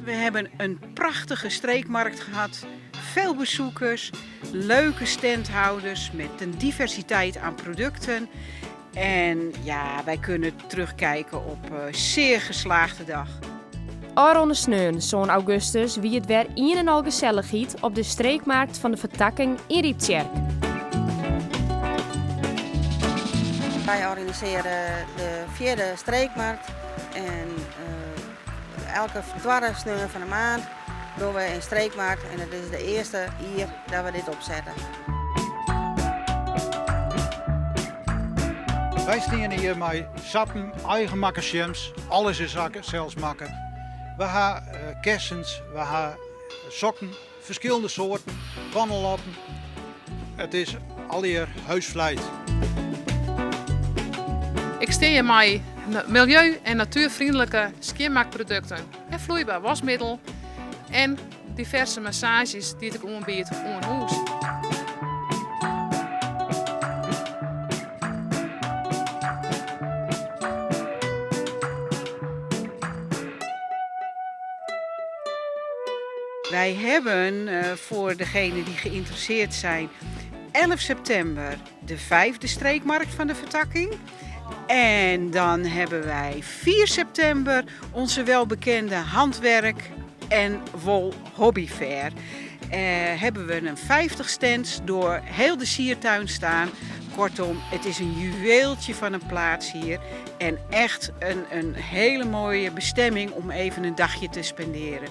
We hebben een prachtige streekmarkt gehad. Veel bezoekers, leuke standhouders met een diversiteit aan producten. En ja, wij kunnen terugkijken op een zeer geslaagde dag. Ofrûne sneon, sân augustus, wie it wer ien en al gesellichheid op de streekmarkt fan de Vertakking yn Ryptsjerk. Wij organiseren de vierde streekmarkt en elke twadde sneon fan de maand dogge we in streekmarkt en it is de earste jier dat we dit opsette. Wy steane hjir mei sappen, eigen makke sjems, alles is sels makke. We ha kessens, we ha sokken, ferskillende soarten, pannelappen. It is allegear huisvlijt. Ik stean hjir mei miljeu- en natuerfreonlike skjinmakprodukten en floeibaar wasmiddel en diverse massages dy't ik oanbied oan hûs. Wij hebben voor degenen die geïnteresseerd zijn 11 september de vijfde streekmarkt van de vertakking. En dan hebben wij 4 september onze welbekende handwerk- en wol hobbyfair. Hebben we een 50 stands door heel de siertuin staan. Kortom, het is een juweeltje van een plaats hier. En echt een hele mooie bestemming om even een dagje te spenderen.